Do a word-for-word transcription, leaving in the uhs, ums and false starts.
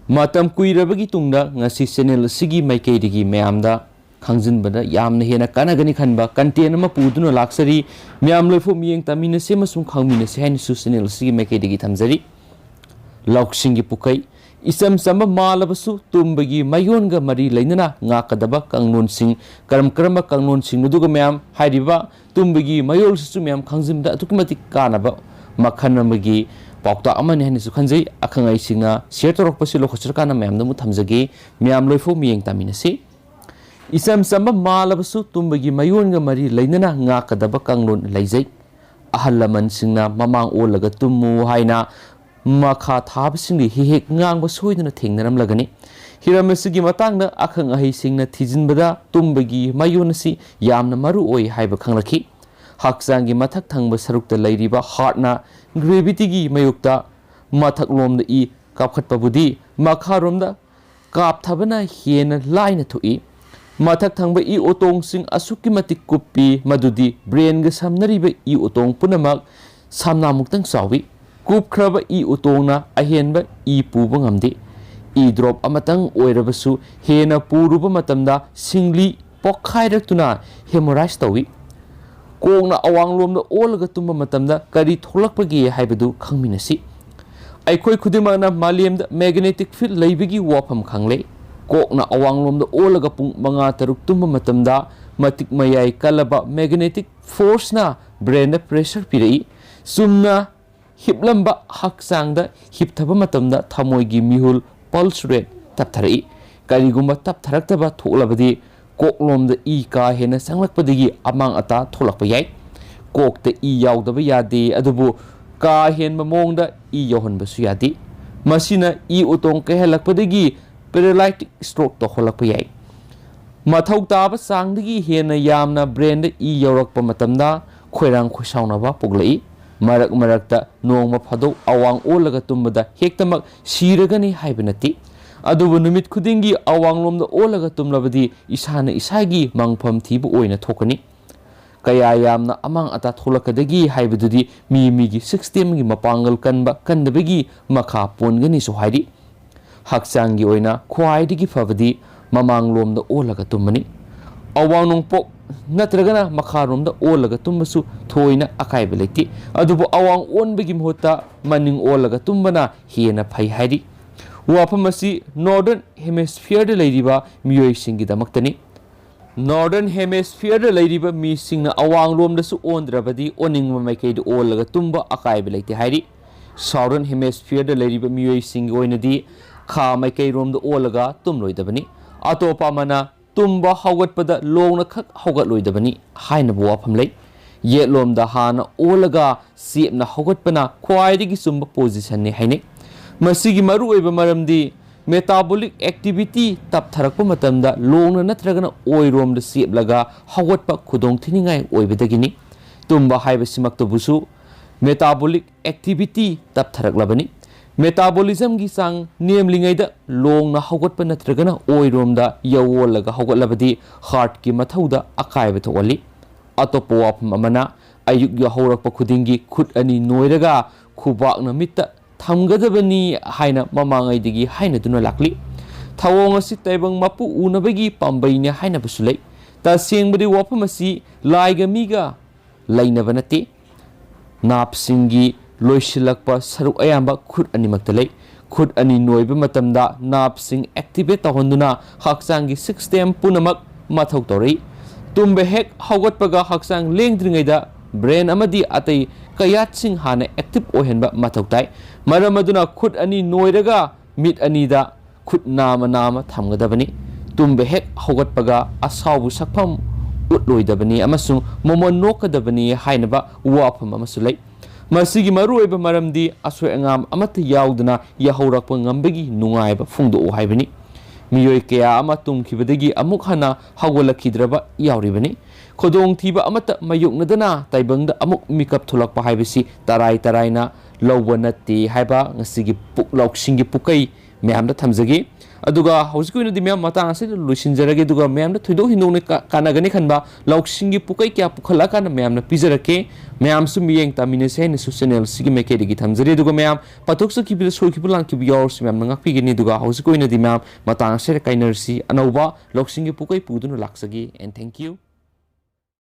ꯃꯇꯝ ꯀꯨꯏꯔꯕꯒꯤ ꯇꯨꯡꯗ ꯉꯁꯤ ꯆꯦꯅꯦꯜ ꯑꯁꯤꯒꯤ ꯃꯥꯏꯀꯩꯗꯒꯤ ꯃꯌꯥꯝꯗ ꯈꯪꯖꯤꯟꯕꯗ ꯌꯥꯝꯅ ꯍꯦꯟꯅ ꯀꯥꯟꯅꯒꯅꯤ ꯈꯟꯕ ꯀꯟꯇꯦꯟ ꯑꯃ ꯄꯨꯗꯨꯅ ꯂꯥꯛꯆꯔꯤ꯫ ꯃꯌꯥꯝ ꯂꯣꯏꯐꯥꯎ ꯃꯤꯠꯌꯦꯡ ꯇꯥꯃꯤꯟꯅꯁꯤ ꯑꯃꯁꯨꯡ ꯈꯪꯃꯤꯟꯅꯁꯤ ꯍꯥꯏꯅꯁꯨ ꯆꯦꯅꯦꯜ ꯑꯁꯤꯒꯤ ꯃꯥꯏꯀꯩꯗꯒꯤ ꯊꯝꯖꯔꯤ꯫ ꯂꯧꯁꯤꯡꯒꯤ ꯄꯨꯈꯩ꯫ ꯏꯆꯝ ꯆꯝꯕ ꯃꯥꯜꯂꯕꯁꯨ ꯇꯨꯝꯕꯒꯤ ꯃꯌꯣꯟꯒ ꯃꯔꯤ ꯂꯩꯅꯅ ꯉꯥꯛꯀꯗꯕ ꯀꯥꯡꯂꯣꯟꯁꯤꯡ ꯀꯔꯝ ꯀꯔꯝꯕ ꯀꯥꯡꯂꯣꯟꯁꯤꯡ ꯑꯗꯨꯒ ꯃꯌꯥꯝ ꯍꯥꯏꯔꯤꯕ ꯇꯨꯝꯕꯒꯤ ꯃꯌꯣꯜꯁꯤꯁꯨ ꯃꯌꯥꯝ ꯈꯪꯖꯤꯟꯕꯗ ꯑꯗꯨꯛꯀꯤ ꯃꯇꯤꯛ ꯀꯥꯟꯅꯕ ꯃꯈꯜ ꯑꯃꯒꯤ ꯄꯥꯎꯇꯥꯛ ꯑꯃꯅꯤ ꯍꯥꯏꯅꯁꯨ ꯈꯟꯖꯩ꯫ ꯑꯈꯪ ꯑꯍꯩꯁꯤꯡꯅ ꯁꯤꯌꯔ ꯇꯧꯔꯛꯄꯁꯤ ꯂꯧꯈꯠꯆꯔꯀꯥꯟꯗ ꯃꯌꯥꯝꯗ ꯑꯃꯨꯛ ꯊꯝꯖꯒꯦ꯫ ꯃꯌꯥꯝ ꯂꯣꯏꯐꯥꯎ ꯃꯤꯠꯌꯦꯡ ꯇꯥꯃꯤꯟꯅꯁꯤ꯫ ꯏꯆꯝ ꯆꯝꯕ ꯃꯥꯜꯂꯕꯁꯨ ꯇꯨꯝꯕꯒꯤ ꯃꯌꯣꯟꯒ ꯃꯔꯤ ꯂꯩꯅꯅ ꯉꯥꯛꯀꯗꯕ ꯀꯥꯡꯂꯣꯟ ꯂꯩꯖꯩ꯫ ꯑꯍꯜ ꯂꯃꯟꯁꯤꯡꯅ ꯃꯃꯥꯡ ꯑꯣꯜꯂꯒ ꯇꯨꯝꯃꯨ ꯍꯥꯏꯅ ꯃꯈꯥ ꯊꯥꯕꯁꯤꯡꯗꯤ ꯍꯦꯛ ꯍꯦꯛ ꯉꯥꯡꯕ ꯁꯣꯏꯗꯅ ꯊꯦꯡꯅꯔꯝꯂꯒꯅꯤ꯫ ꯍꯤꯔꯝ ꯑꯁꯤꯒꯤ ꯃꯇꯥꯡꯗ ꯑꯈꯪ ꯑꯍꯩꯁꯤꯡꯅ ꯊꯤꯖꯤꯟꯕꯗ ꯇꯨꯝꯕꯒꯤ ꯃꯌꯣꯟ ꯑꯁꯤ ꯌꯥꯝꯅ ꯃꯔꯨ ꯑꯣꯏ ꯍꯥꯏꯕ ꯈꯪꯂꯛꯈꯤ꯫ ꯍꯛꯆꯥꯡꯒꯤ ꯃꯊꯛ ꯊꯪꯕ ꯁꯔꯨꯛꯇ ꯂꯩꯔꯤꯕ ꯍꯥꯔꯠꯅ ꯒ꯭ꯔꯦꯚꯤꯇꯤꯒꯤ ꯃꯥꯌꯣꯛꯇ ꯃꯊꯛꯂꯣꯝꯗ ꯏ ꯀꯥꯞꯈꯠꯄꯕꯨꯗꯤ ꯃꯈꯥꯔꯣꯝꯗ ꯀꯥꯞꯊꯕꯅ ꯍꯦꯟꯅ ꯂꯥꯏꯅ ꯊꯣꯛꯏ꯫ ꯃꯊꯛ ꯊꯪꯕ ꯏ ꯑꯣꯇꯣꯡꯁꯤꯡ ꯑꯁꯨꯛꯀꯤ ꯃꯇꯤꯛ ꯀꯨꯞꯄꯤ ꯃꯗꯨꯗꯤ ꯕ꯭ꯔꯦꯟꯒ ꯁꯝꯅꯔꯤꯕ ꯏ ꯑꯣꯇꯣꯡ ꯄꯨꯝꯅꯃꯛ ꯁꯝꯅꯥꯃꯨꯛꯇꯪ ꯆꯥꯎꯏ꯫ ꯀꯨꯞꯈ꯭ꯔꯕ ꯏ ꯑꯣꯇꯣꯡꯅ ꯑꯍꯦꯟꯕ ꯏ ꯄꯨꯕ ꯉꯝꯗꯦ꯫ ꯏ ꯗ꯭ꯔꯣꯞ ꯑꯃꯇꯪ ꯑꯣꯏꯔꯕꯁꯨ ꯍꯦꯟꯅ ꯄꯨꯔꯨꯕ ꯃꯇꯝꯗ ꯁꯤꯡꯂꯤ ꯄꯣꯛꯈꯥꯏꯔꯛꯇꯨꯅ ꯍꯦꯃꯣꯔꯥꯏꯖ ꯇꯧꯏ꯫ ꯀꯣꯛꯅ ꯑꯋꯥꯡꯂꯣꯝꯗ ꯑꯣꯜꯂꯒ ꯇꯨꯝꯕ ꯃꯇꯝꯗ ꯀꯔꯤ ꯊꯣꯛꯂꯛꯄꯒꯦ ꯍꯥꯏꯕꯗꯨ ꯈꯪꯃꯤꯟꯅꯁꯤ꯫ ꯑꯩꯈꯣꯏ ꯈꯨꯗꯤꯡꯃꯛꯅ ꯃꯥꯂꯦꯝꯗ ꯃꯦꯒꯅꯦꯇꯤꯛ ꯐꯤꯜ ꯂꯩꯕꯒꯤ ꯋꯥꯐꯝ ꯈꯪꯂꯦ꯫ ꯀꯣꯛꯅ ꯑꯋꯥꯡꯂꯣꯝꯗ ꯑꯣꯜꯂꯒ ꯄꯨꯡ ꯃꯉꯥ ꯇꯔꯨꯛ ꯇꯨꯝꯕ ꯃꯇꯝꯗ ꯃꯇꯤꯛ ꯃꯌꯥꯏ ꯀꯜꯂꯕ ꯃꯦꯒꯅꯦꯇꯤꯛ ꯐꯣꯔꯁꯅ ꯕ꯭ꯔꯦꯟꯗ ꯄ꯭ꯔꯦꯁꯔ ꯄꯤꯔꯛꯏ꯫ ꯆꯨꯝꯅ ꯍꯤꯞꯂꯝꯕ ꯍꯛꯆꯥꯡꯗ ꯍꯤꯞꯊꯕ ꯃꯇꯝꯗ ꯊꯃꯣꯏꯒꯤ ꯃꯤꯍꯨꯜ ꯄꯜꯁ ꯔꯦꯠ ꯇꯞꯊꯔꯛꯏ꯫ ꯀꯔꯤꯒꯨꯝꯕ ꯇꯞꯊꯔꯛꯇꯕ ꯊꯣꯛꯂꯕꯗꯤ ꯀꯣꯛꯂꯣꯝꯗ ꯏ ꯀꯥ ꯍꯦꯟꯅ ꯆꯪꯂꯛꯄꯗꯒꯤ ꯑꯃꯥꯡ ꯑꯇꯥ ꯊꯣꯛꯂꯛꯄ ꯌꯥꯏ꯫ ꯀꯣꯛꯇ ꯏ ꯌꯥꯎꯗꯕ ꯌꯥꯗꯦ, ꯑꯗꯨꯕꯨ ꯀꯥ ꯍꯦꯟꯕ ꯃꯑꯣꯡꯗ ꯏ ꯌꯥꯎꯍꯟꯕꯁꯨ ꯌꯥꯗꯦ꯫ ꯃꯁꯤꯅ ꯏ ꯎꯇꯣꯡ ꯀꯥꯏꯍꯜꯂꯛꯄꯗꯒꯤ ꯄꯦꯔꯥꯂꯥꯏꯇꯤꯛ ꯁ꯭ꯇ꯭ꯔꯣꯛ ꯇꯧꯍꯜꯂꯛꯄ ꯌꯥꯏ꯫ ꯃꯊꯧ ꯇꯥꯕ ꯆꯥꯡꯗꯒꯤ ꯍꯦꯟꯅ ꯌꯥꯝꯅ ꯕ꯭ꯔꯦꯟꯗ ꯏ ꯌꯧꯔꯛꯄ ꯃꯇꯝꯗ ꯈꯣꯏꯔꯥꯡ ꯈꯣꯏꯁꯥꯎꯅꯕ ꯄꯣꯛꯂꯛꯏ꯫ ꯃꯔꯛ ꯃꯔꯛꯇ ꯅꯣꯡꯃ ꯐꯥꯗꯣꯛ ꯑꯋꯥꯡ ꯑꯣꯜꯂꯒ ꯇꯨꯝꯕꯗ ꯍꯦꯛꯇꯃꯛ ꯁꯤꯔꯒꯅꯤ ꯍꯥꯏꯕ ꯅꯠꯇꯦ꯫ ꯑꯗꯨꯕꯨ ꯅꯨꯃꯤꯠ ꯈꯨꯗꯤꯡꯒꯤ ꯑꯋꯥꯡꯂꯣꯝꯗ ꯑꯣꯜꯂꯒ ꯇꯨꯝꯂꯕꯗꯤ ꯏꯁꯥꯅ ꯏꯁꯥꯒꯤ ꯃꯪꯐꯝ ꯊꯤꯕ ꯑꯣꯏꯅ ꯊꯣꯛꯀꯅꯤ꯫ ꯀꯌꯥ ꯌꯥꯝꯅ ꯑꯃꯥꯡ ꯑꯇꯥ ꯊꯣꯛꯂꯛꯀꯗꯒꯦ ꯍꯥꯏꯕꯗꯨꯗꯤ ꯃꯤ ꯃꯤꯒꯤ ꯁꯤꯁꯇꯦꯝꯒꯤ ꯃꯄꯥꯡꯒꯜ ꯀꯟꯕ ꯀꯟꯗꯕꯒꯤ ꯃꯈꯥ ꯄꯣꯟꯒꯅꯤꯁꯨ ꯍꯥꯏꯔꯤ꯫ ꯍꯛꯆꯥꯡꯒꯤ ꯑꯣꯏꯅ ꯈ꯭ꯋꯥꯏꯗꯒꯤ ꯐꯕꯗꯤ ꯃꯃꯥꯡꯂꯣꯝꯗ ꯑꯣꯜꯂꯒ ꯇꯨꯝꯕꯅꯤ꯫ ꯑꯋꯥꯡ ꯅꯣꯡꯄꯣꯛ ꯅꯠꯇ꯭ꯔꯒꯅ ꯃꯈꯥꯔꯣꯝꯗ ꯑꯣꯜꯂꯒ ꯇꯨꯝꯕꯁꯨ ꯊꯣꯏꯅ ꯑꯀꯥꯏꯕ ꯂꯩꯇꯦ꯫ ꯑꯗꯨꯕꯨ ꯑꯋꯥꯡ ꯑꯣꯟꯕꯒꯤ ꯃꯍꯨꯠꯇ ꯃꯅꯤꯡ ꯑꯣꯜꯂꯒ ꯇꯨꯝꯕꯅ ꯍꯦꯟꯅ ꯐꯩ ꯍꯥꯏꯔꯤ꯫ ꯋꯥꯐꯝ ꯑꯁꯤ Northern Hemisphereꯗ ꯂꯩꯔꯤꯕ ꯃꯤꯑꯣꯏꯁꯤꯡꯒꯤꯗꯃꯛꯇꯅꯤ꯫ Northern Hemisphereꯗ ꯂꯩꯔꯤꯕ ꯃꯤꯁꯤꯡꯅ ꯑꯋꯥꯡꯂꯣꯝꯗꯁꯨ ꯑꯣꯟꯗ꯭ꯔꯕꯗꯤ ꯑꯣꯟꯅꯤꯡꯕ ꯃꯥꯏꯀꯩꯗ ꯑꯣꯜꯂꯒ ꯇꯨꯝꯕ ꯑꯀꯥꯏꯕ ꯂꯩꯇꯦ ꯍꯥꯏꯔꯤ꯫ Southern Hemisphereꯗ ꯂꯩꯔꯤꯕ ꯃꯤꯑꯣꯏꯁꯤꯡꯒꯤ ꯑꯣꯏꯅꯗꯤ ꯈꯥ ꯃꯥꯏꯀꯩꯔꯣꯝꯗ ꯑꯣꯜꯂꯒ ꯇꯨꯝꯂꯣꯏꯗꯕꯅꯤ꯫ ꯑꯇꯣꯞꯄ ꯑꯃꯅ ꯇꯨꯝꯕ ꯍꯧꯒꯠꯄꯗ ꯂꯣꯡꯅ ꯈꯛ ꯍꯧꯒꯠꯂꯣꯏꯗꯕꯅꯤ ꯍꯥꯏꯅꯕ ꯋꯥꯐꯝ ꯂꯩ꯫ ꯌꯦꯠꯂꯣꯝꯗ ꯍꯥꯟꯅ ꯑꯣꯜꯂꯒ ꯆꯦꯞꯅ ꯍꯧꯒꯠꯄꯅ ꯈ꯭ꯋꯥꯏꯗꯒꯤ ꯆꯨꯝꯕ positionꯅꯤ ꯍꯥꯏꯅꯩ꯫ ꯃꯁꯤꯒꯤ ꯃꯔꯨꯑꯣꯏꯕ ꯃꯔꯝꯗꯤ metabolic activity ꯇꯞꯊꯔꯛꯄ ꯃꯇꯝꯗ ꯂꯣꯡꯅ ꯅꯠꯇ꯭ꯔꯒꯅ ꯑꯣꯏꯔꯣꯝꯗ ꯆꯦꯞꯂꯒ ꯍꯧꯒꯠꯄ ꯈꯨꯗꯣꯡꯊꯤꯅꯤꯡꯉꯥꯏ ꯑꯣꯏꯕꯗꯒꯤꯅꯤ꯫ ꯇꯨꯝꯕ ꯍꯥꯏꯕꯁꯤꯃꯛꯇꯕꯨꯁꯨ metabolic activity ꯇꯞꯊꯔꯛꯂꯕꯅꯤ꯫ Metabolismꯒꯤ ꯆꯥꯡ ꯅꯦꯝꯂꯤꯉꯩꯗ ꯂꯣꯡꯅ ꯍꯧꯒꯠꯄ ꯅꯠꯇ꯭ꯔꯒꯅ ꯑꯣꯏꯔꯣꯝꯗ ꯌꯧꯑꯣꯜꯂꯒ ꯍꯧꯒꯠꯂꯕꯗꯤ heartꯀꯤ ꯃꯊꯧꯗ ꯑꯀꯥꯏꯕ ꯊꯣꯛꯍꯜꯂꯤ꯫ ꯑꯇꯣꯞꯄ ꯋꯥꯐꯝ ꯑꯃꯅ, ꯑꯌꯨꯛ ꯌꯥꯍꯧꯔꯛꯄ ꯈꯨꯗꯤꯡꯒꯤ ꯈꯨꯠ ꯑꯅꯤ ꯅꯣꯏꯔꯒ ꯈꯨꯕꯥꯛꯅ ꯃꯤꯠꯇ ꯊꯝꯒꯗꯕꯅꯤ ꯍꯥꯏꯅ ꯃꯃꯥꯡꯉꯩꯗꯒꯤ ꯍꯥꯏꯅꯗꯨꯅ ꯂꯥꯛꯂꯤ꯫ ꯊꯧꯑꯣꯡ ꯑꯁꯤ ꯇꯥꯏꯕꯪ ꯃꯄꯨ ꯎꯅꯕꯒꯤ ꯄꯥꯝꯕꯩꯅꯤ ꯍꯥꯏꯅꯕꯁꯨ ꯂꯩ꯫ ꯇꯁꯦꯡꯕꯗꯤ ꯋꯥꯐꯝ ꯑꯁꯤ ꯂꯥꯏꯒ ꯃꯤꯒ ꯂꯩꯅꯕ ꯅꯠꯇꯦ꯫ Nerveꯁꯤꯡꯒꯤ ꯂꯣꯏꯁꯤꯜꯂꯛꯄ ꯁꯔꯨꯛ ꯑꯌꯥꯝꯕ ꯈꯨꯠ ꯑꯅꯤꯃꯛꯇ ꯂꯩ꯫ ꯈꯨꯠ ꯑꯅꯤ ꯅꯣꯏꯕ ꯃꯇꯝꯗ nerveꯁꯤꯡ activate ꯇꯧꯍꯟꯗꯨꯅ ꯍꯛꯆꯥꯡꯒꯤ system ꯄꯨꯝꯅꯃꯛ ꯃꯊꯧ ꯇꯧꯔꯛꯏ꯫ ꯇꯨꯝꯕ ꯍꯦꯛ ꯍꯧꯒꯠꯄꯒ ꯍꯛꯆꯥꯡ ꯂꯦꯡꯗ꯭ꯔꯤꯉꯩꯗ brain ꯑꯃꯗꯤ ꯑꯇꯩ ꯀꯌꯥꯠꯁꯤꯡ ꯍꯥꯟꯅ active ꯑꯣꯏꯍꯟꯕ ꯃꯊꯧ ꯇꯥꯏ꯫ ꯃꯔꯝ ꯑꯗꯨꯅ ꯈꯨꯠ ꯑꯅꯤ ꯅꯣꯏꯔꯒ ꯃꯤꯠ ꯑꯅꯤꯗ ꯈꯨꯠ ꯅꯥꯝꯃ ꯅꯥꯝꯃ ꯊꯝꯒꯗꯕꯅꯤ꯫ ꯇꯨꯝꯕ ꯍꯦꯛ ꯍꯧꯒꯠꯄꯒ ꯑꯁꯥꯎꯕ ꯁꯛꯐꯝ ꯎꯠꯂꯣꯏꯗꯕꯅꯤ ꯑꯃꯁꯨꯡ ꯃꯃꯣꯟ ꯅꯣꯛꯀꯗꯕꯅꯤ ꯍꯥꯏꯅꯕ ꯋꯥꯐꯝ ꯑꯃꯁꯨ ꯂꯩ꯫ ꯃꯁꯤꯒꯤ ꯃꯔꯨꯑꯣꯏꯕ ꯃꯔꯝꯗꯤ ꯑꯁꯣꯏ ꯑꯉꯥꯝ ꯑꯃꯠꯇ ꯌꯥꯎꯗꯅ ꯌꯥꯍꯧꯔꯛꯄ ꯉꯝꯕꯒꯤ ꯅꯨꯡꯉꯥꯏꯕ ꯐꯣꯡꯗꯣꯛꯎ ꯍꯥꯏꯕꯅꯤ꯫ ꯃꯤꯑꯣꯏ ꯀꯌꯥ ꯑꯃ ꯇꯨꯝꯈꯤꯕꯗꯒꯤ ꯑꯃꯨꯛ ꯍꯟꯅ ꯍꯧꯒꯠꯂꯛꯈꯤꯗ꯭ꯔꯕ ꯌꯥꯎꯔꯤꯕꯅꯤ꯫ ꯈꯨꯗꯣꯡꯊꯤꯕ ꯑꯃꯠꯇ ꯃꯥꯌꯣꯛꯅꯗꯅ ꯇꯥꯏꯕꯪꯗ ꯑꯃꯨꯛ ꯃꯤꯀꯞ ꯊꯣꯛꯂꯛꯄ ꯍꯥꯏꯕꯁꯤ ꯇꯔꯥꯏ ꯇꯔꯥꯏꯅ ꯂꯧꯕ ꯅꯠꯇꯦ ꯍꯥꯏꯕ ꯉꯁꯤꯒꯤ ꯄꯨꯛ ꯂꯧꯁꯤꯡꯒꯤ ꯄꯨꯀꯩ ꯃꯌꯥꯝꯗ ꯊꯝꯖꯒꯦ꯫ ꯑꯗꯨꯒ ꯍꯧꯖꯤꯛꯀꯤ ꯑꯣꯏꯅꯗꯤ ꯃꯌꯥꯝ ꯃꯇꯥꯡ ꯑꯁꯤꯗ ꯂꯣꯏꯁꯤꯟꯖꯔꯒꯦ, ꯑꯗꯨꯒ ꯃꯌꯥꯝꯗ ꯊꯣꯏꯗꯣꯛ ꯍꯦꯟꯗꯣꯛꯅ ꯀꯥ-, ꯀꯥꯟꯅꯒꯅꯤ ꯈꯟꯕ ꯂꯧꯁꯤꯡꯒꯤ ꯄꯨꯀꯩ ꯀꯌꯥ ꯄꯨꯈꯠꯂꯛꯑꯀꯥꯟꯗ ꯃꯌꯥꯝꯅ ꯄꯤꯖꯔꯛꯀꯦ꯫ ꯃꯌꯥꯝꯁꯨ ꯃꯤꯠꯌꯦꯡ ꯇꯥꯃꯤꯟꯅꯁꯦ ꯍꯥꯏꯅꯁꯨ channel ꯑꯁꯤꯒꯤ ꯃꯥꯏꯀꯩꯗꯒꯤ ꯊꯝꯖꯔꯤ꯫ ꯑꯗꯨꯒ ꯃꯌꯥꯝ ꯄꯥꯊꯣꯛꯆꯈꯤꯕꯗ ꯁꯣꯏꯈꯤꯕ ꯂꯥꯟꯈꯤꯕ ꯌꯥꯎꯔꯁꯨ ꯃꯌꯥꯝꯅ ꯉꯥꯛꯄꯤꯒꯅꯤ꯫ ꯑꯗꯨꯒ ꯍꯧꯖꯤꯛꯀꯤ ꯑꯣꯏꯅꯗꯤ ꯃꯌꯥꯝ ꯃꯇꯥꯡ ꯑꯁꯤꯗ ꯀꯥꯏꯅꯔꯁꯤ꯫ ꯑꯅꯧꯕ ꯂꯧꯁꯤꯡꯒꯤ ꯄꯨꯀꯩ ꯄꯨꯗꯨꯅ ꯂꯥꯛꯆꯒꯦ꯫ And thank you꯫